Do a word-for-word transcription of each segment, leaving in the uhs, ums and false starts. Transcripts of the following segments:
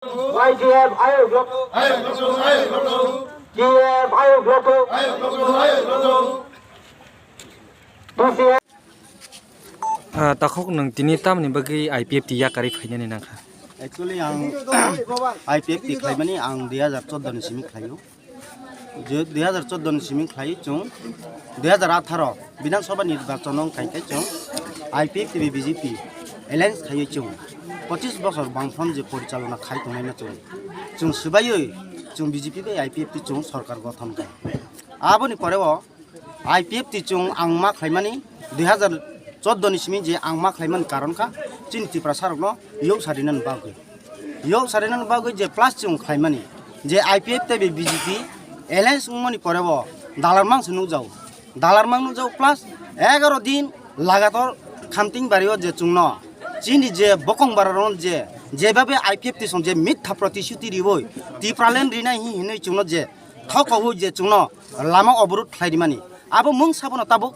Y G F ayuk lok. G F ayuk lok. T C F. Ah, takhuk nwng tini tamni bagwi I P F T yakarwi phainani nangkha? Actually, ang I P F T khlaimani ang dui hazar chordo ni simi khlaio. Je dui hazar chordo ni simi khlaiwi chwng dui hazar atharo Bidhan Sabha nirbachon wng khai khe chwng I P F T bai B J P alliance khaiwi chwng pochis bosor Bamfront je porichalona khai tongnaima chwng, chwng swbaiwi chwng B J P bai I P F T chwng sorkar gothon khai. Aboni pore o I P F T chwng ang ma khlaimani dui hazar chordo ni simi je ang ma khlaimani karon kha chini Tiprasa rokno yok sarinani bagwi. Yok sarinani bagwi je plus chwng khlaimani je I P F T bai B J P alliance wngmani pore o dalar mang se nukjago. Dalar mang nukjago plus egaro din lagator khamting bario je chwngno chini je bokong bararokno je jebabe I P F T song je mitha protishuti riwi Tipraland rinai hi hinwi chwngno je thokowi je chwngno lama oborot khlai rimani. Abo mung sabono tabuk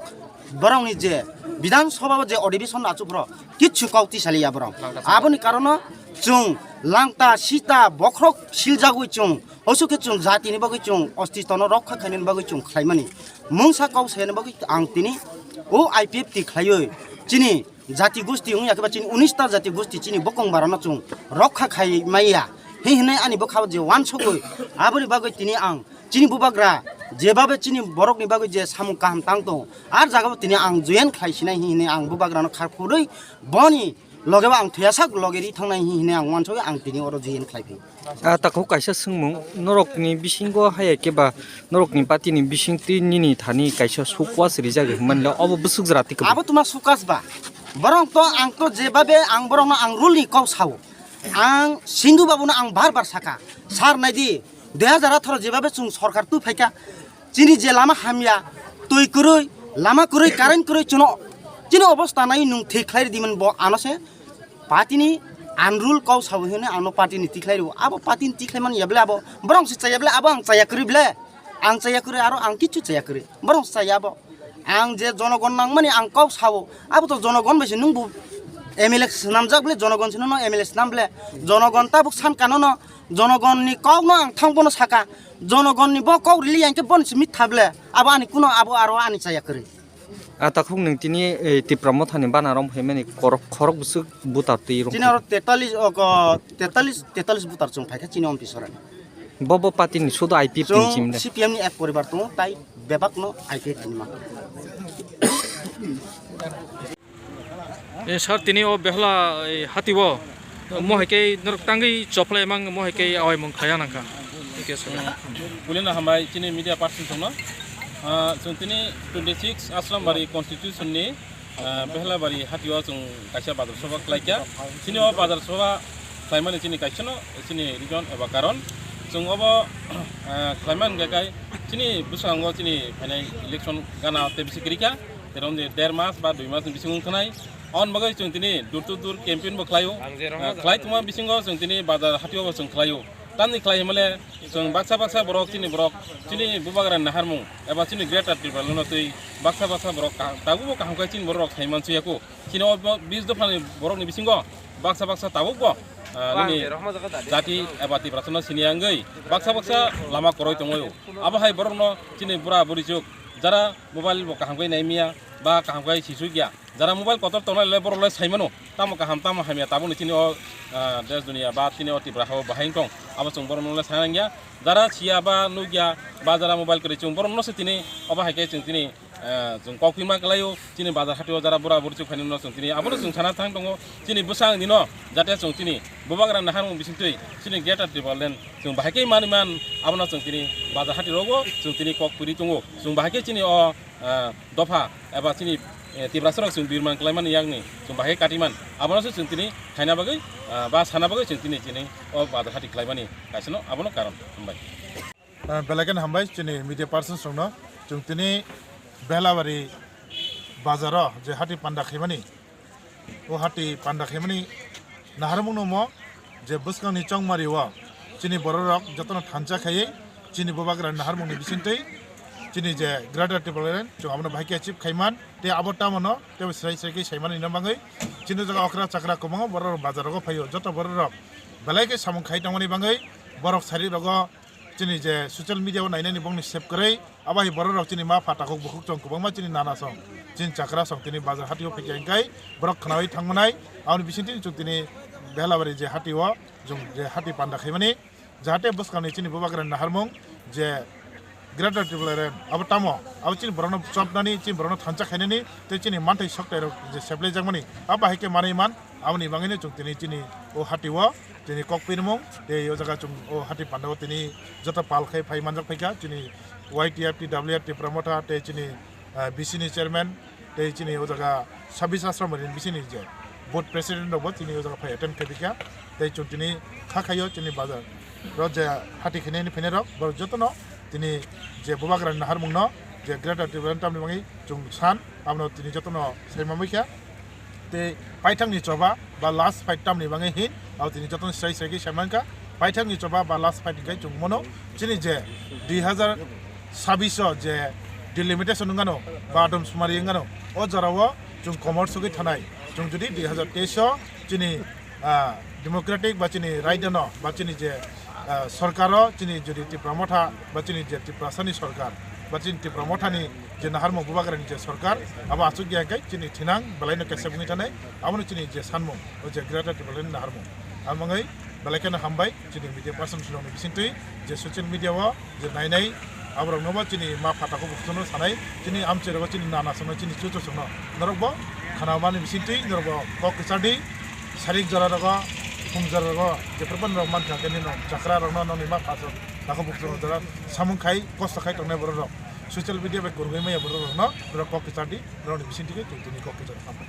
borokni je Bidhan Sabha o je odibison achuphro kichu kok tisaliya borok. Aboni karono chwng langta, sita, bokhorok siljagwi chwng, hosuk khe chwng jatini bagwi chwng ostitono rokha khainani bagwi chwng khlaimani. Mungsa kok sayani bagwi ang tini o I P F T khlaiwi chini jati gosti wngya khe ba chini unis ta jati gosti chini bokong barano chwng rokha khai maya. Hi hinwi ani bwkhao je wansugwi aboni bagwi tini ang chini bubagra jebabe chini borokni bagwi je samung kaham tang tongo, ar jagao tini ang join khlai sinai hi hinwi ang bubagrano khar phurwi boni logebo ang thuyasak loge ri thangnai hi hinwi ang wansugwi ang tini oro join khlai phi. Ah, takhuk kaisa swngmung, norokni bisingo haya khe ba norokni party ni bisingtwi nini thani kaisa sukwas rijak hinmani le obo bwswk jora twi kwbang? Abo tuma sukwas ba? Borok to ang to jebabe ang borokno ang rule ni kok sao. Ang Sindhu Babuno ang bar bar saka, "Sir, naidi, dui hazar atharo jebabe chwng sorkar tu phaikha, chini je lama hamya, twi kwrwi, lama kwrwi, current kwrwi, chwngno chini obostha nai nwng thik khlai ridi man bo ano se party ni unrule kok sao hwnwi ano party ni tikhlai rwo." Abo party ni tikhlai man ya ble abo borok se chaya ble abo ang chaya kwrwi ble. Ang chaya kwrwi, aro ang kichu chaya kwrwi. Borok chaya bo. Ang je jonogon nangmani ang kok sao. Abo to jonogon bai se nwng bo M L A swnamjak ble, jonogon se nono M L A swnam ble. Jonogon tabuk san kano no, jonogon ni kok no ang thang bono saka. Jonogon ni bo kok rili yang khe bon se mitha ble. Abo ani kuno abo aro ani chaya kwrwi. Ah, takhuk nwng tini, eh, Tipra Motha ni bana rom phaimani korok, khorok bwswk buta twi rok. Chini oro tetalis, o, ko, tetalis, tetalis butar chwng phaikha chini office oro. Bo, bo party ni sudo I P F T ni chwng chimle. C P M ni ek poribar tongo, tai bebak no I P F T ni ma. Eh, sir, tini o behla, eh, hati o mo hai khe norok tangwi choplai mang mo hai khe awai mung khaya nangkha. Thank you, sir. Kulina hambai chini media person tongno. Ah, chwng tini twenty six Asrambari constitution ni ah, Behlabari hatio chwng kaisa bazar soba khlaikha. Chini o bazar soba khlaimani chini kaisano chini reason eba karon. Chwng obo, ah, khlaimani hwnkhe kai chini bwskango chini phainai election gana tei bisi kwrwikha. Teromni der mas ba dui mas ni bisingo wngkhanai. Aboni bagwi chwng tini door to door campaign bo khlaio. Ah, khlai tongma bisingo chwng tini bazar hatio bo chwng khlaio. Tamni khlai hwnmale chwng baksa baksa borok chini borok chini bubagra naharmung eba chini greater Tipraland no twi baksa baksa borok ka-, tabukbo kaham khe chini borok rok sai mansuyaku. Chini o bo bis dophani borokni bisingo baksa baksa tabukbo, ah, nini jati eba Tiprasano sini wngwi baksa baksa lama kwrwi tongwi. Abo hai borokno chini bura buri juk jara mobile bo kaham khe naimya ba kaham khe sisukya. Jara mobile kotor tongnai le borok le sai mano, tamo kaham, tamo hamya, tabukni chini o, ah, desh duniya ba chini o Tripura ha o bahai wng tong, abo chwng borok no le sai nangya. Jara siya ba nukya ba jara mobile kwrwi, chwng borok no se tini obo hai khe chwng tini, ah, chwng kok pima kwlaio, chini bazar hatio jara bura buri chwng phainai no chwng tini abono chwng sana thang tongo, chini bwsang dino jate chwng tini bubagra naharmung bisingtwi chini greater Tipraland chwng bahai khe manwi man, abono chwng tini bazar hati rogo chwng tini kok piri tongo, chwng bahai khe chini o ah, dopha eba chini, eh, Tiprasarok chwng birman khlaimani yakni chwng bahai katiman. Abono se chwng tini khaina bagwi, ah, ba sana bagwi chwng tini, tini o bazar hati khlaimani kaisano abono karon. Hambai. Ah, belai kheno hambai chini media person songno. Chwng tini Behlabari bazaro je hati panda khaimani, o hati panda khaimani naharmung no mo je bwskangni chongmari o chini bororok jotono thansa khaiwi chini bubagra naharmungni bisingtwi chini je greater Tipraland chwng abono bahai khe achieve khaiman tei abo tamono tei srai srai khe saimani hwnna bagwi chini jaga okra chakra kwbangma bororok bazar rogo phaio, joto bororok belai khe samung khai tongmani bagwi borok sari rogo chini je social media o nainani bongni sep kwrwi, abo hai borok rok chini ma pha takhuk bukhuk chwng kwbangma chini nana song, chini chakra song, tini bazar hati o phikya hingkai borok khnawi thangmanai. Aboni bisingtwi chwng tini Behlabari je hati o chwng je hati panda khaimani, jahate bwskangni chini bubagrani naharmung je Greater Tipraland abo tamo, abo chini borokno chopnani, chini borokno thansa khainani tei chini manthai soktairok je seplaijakmani, abo hai khe manwi man. Aboni bagwino chwng tini chini o hati o tini kok pirimung tei o jaga chwng o hati panda o tini joto pal khai phai manjak phaikha chini Y T F T W R Tipra Motha tei chini, ah, B C ni chairman tei chini o jaga Sabis Ashram ni bisini je board president rok bo chini o jaga phai attend khai phaikha. Tei chwng tini kha khaio chini bazar ro je hati khainani phainai rok borok jotono tini je bubagrani naharmung no je Greater Tipraland tamni bagwi chwng san abono tini jotono sai manwi kha. Tei paithakni choba ba last fight tamni bagwi hin abo tini jotono srai srai khe sai mankha. Paithakni choba ba last fight hwnkhe chwng mano chini je dui hazar sabis o je delimitation wngano ba adom sumari wngano, o jorao chwng komor sogwi thanai. Chwng jodi dui hazar teis o chini, ah, democratic ba chini raidano ba chini je, ah, sorkaro chini jodi Tipra Motha ba chini je Tiprasani sorkar ba chini Tipra Mothani je naharmung bubagrani je sorkar abo achukya hwnkhe chini thinang belaino kesep wngwi thanai. Abono chini je sanmung o je Greater Tipraland naharmung, amangwi belai kheno hambai chini media person rokni bisingtwi je social media o je nainai aborokno bo chini ma pha takhuk bukhukno sanai, chini amchai rogo chini nana songno chini chuchu songno norok bo khana mani bisingtwi norok bo kok kwchadi sarik jora rogo phung jora rogo jephru phano norok mankha khe nini chakra rokno nokni ma pha takhuk bukhukno jora samung khai kosto khai tongnai borok rok social media bai kwrwngwi maya borok rokno norok kok kwchadi norokni bisingtwi khe chwng tini kok kwchadi khambai.